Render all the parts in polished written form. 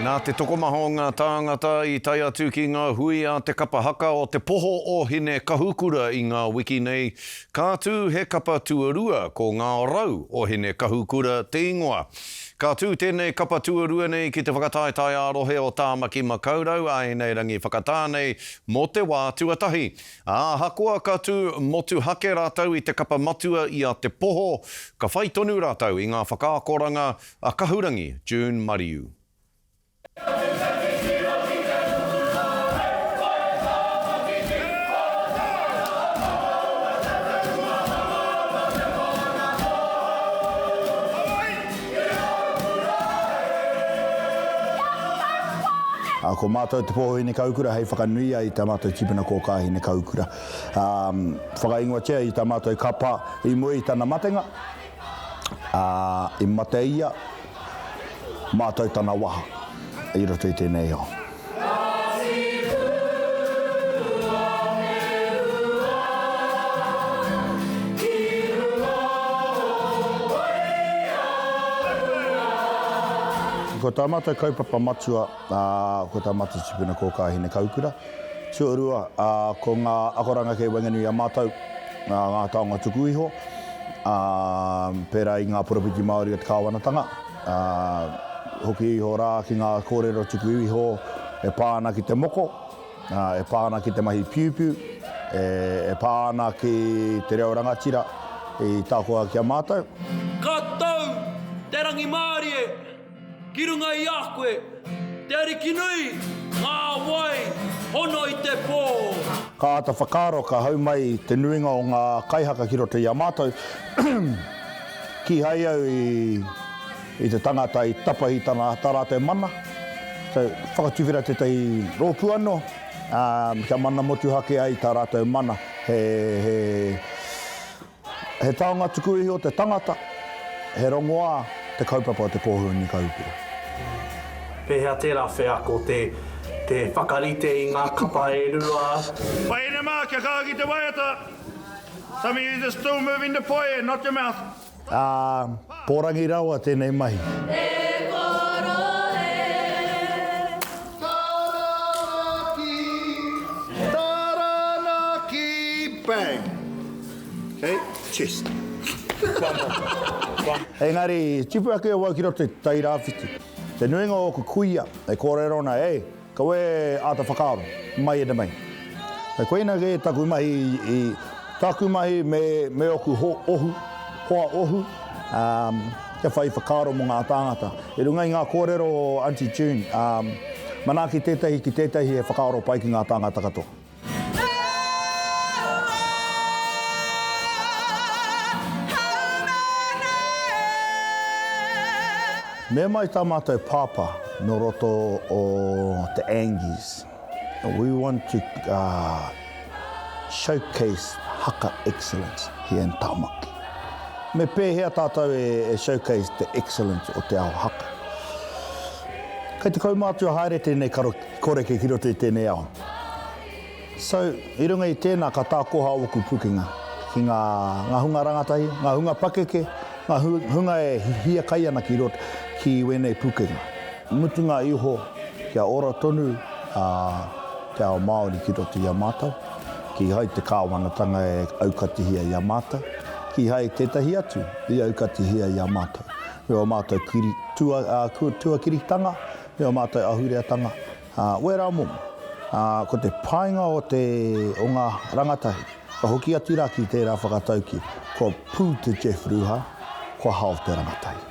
Nā te tokomaha o ngā tāngata i tae atu ki ngā hui a te kapa haka o Te Poho o Hine Kahukura i ngā wiki nei, ka tū he kapa tuarua, ko Ngā Rau o Hine Kahukura te ingoa. Ka tū tēnei kapa tuarua nei ki te whakataetae ā-rohe o Tāmaki Makaurau a ēnei rangi whakatā nei mō te wā tuatahi. Ā, ahakoa ka tū motuhake rātou i te kapa matua i a Te Poho, ka whai tonu rātou i ngā whakaakoranga A Kahurangi, June Mariu. Ko mātou Te Poho Hinekaukura hei whakanuia i tā mātou tipuna kōkā Hinekaukura. Whakaingoatia i tā mātou kapa i mua i tana matenga. Ā, i mate ia, mātou tana waha i roto i tēnei ao. Ko tā mātou kaupapa matua, ā, ko tā mātou tipuna kōkā Hinekaukura. Tuarua, ā, ko ngā akoranga kei waenganui i a mātou, ā, ngā taonga tuku iho. ā, pērā i ngā poropiti Māori o te kāwanatanga, ā, hoki iho rā ki ngā kōrero tuku iho e pā ana ki te moko, ā, e pā ana ki te mahi piupiu, e, e pā ana ki te reo rangatira i tākoha ki a mātou. Ka tau te rangimārie Ki runga i a koe, te Ariki nui, ngā wai hono i te pō. Ka āta whakaaro ka hau mai te nuinga o ngā kaihaka ki roto i a mātou, kīhai au i te tangata i tapahi tana, tā rātou mana, so whakatuwhera tētahi rōpū anō, ā, kia mana motuhake ai tā rātou mana, he, he. He taonga tuku iho te tangata, he rongoā te kaupapa o te kōhua Kaukura. Pēhea tērā wheako te te whakarite i ngā kapa e rua? Wahine mā, kia kaha ki te waiata! Some of yous are still moving the poi and not your mouth. Ā, pōrangi rawa tēnei mahi. E koro e. Taranaki, Taranaki, bang! Okay, chest. Engari, i tipu ake awau ki roto i te Tai Rāwhiti. Te nuinga o ōku kuia e kōrero ana, Ei, kaua e āta whakaaro, mai ena mai. Koina kē taku mahi i, tāku mahi me, me ōku ho, ohu, hoa ohu, ā, kia whai whakaaro mō ngā tāngata. I runga i ngā kōrero o Aunty June, ā, manaaki tētahi ki tētahi he whakaaro pai ki ngā tāngata katoa. Me mai tā mātou pāpā nō roto o te Angies. We want to showcase haka excellence here in Tāmaki. Me pēhea tātou e showcase te excellence o te ao haka? Kei te kaumātua haere tēnei koreke ki roto i tēnei ao. So, i runga i tēnā ka tākoha ōku pukenga ki ngā, ngā hunga rangatahi, ngā hunga pakeke, ngā hunga e hiakai ana ki roto, ki wēnei pukenga. Mutunga iho, kia ora tonu a te ao Māori ki roto i a mātou, kīhai te kāwanatanga e aukatihia i a mātou, kīhai tētahi atu i aukatihia i a mātou. Me ō mātou kiri, tua, tuakiritanga, me ō mātou ahureatanga, ā, wērā momo. Ā, ko te painga o te, o ngā rangatahi, ka hoki atu rā ki tērā whakataukī, kua pū te Jeff Ruha, kua hao te rangatahi.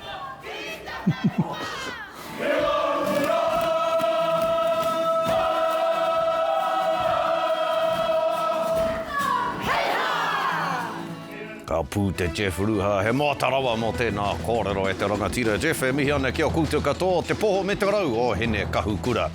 Ka pū te Jeff Ruha, he moata rawa mō tēnā kōrero e te rangatira Jeff, e mihi ana ki a koutou katoa o Te Poho me te Rau o Hine Kahukura.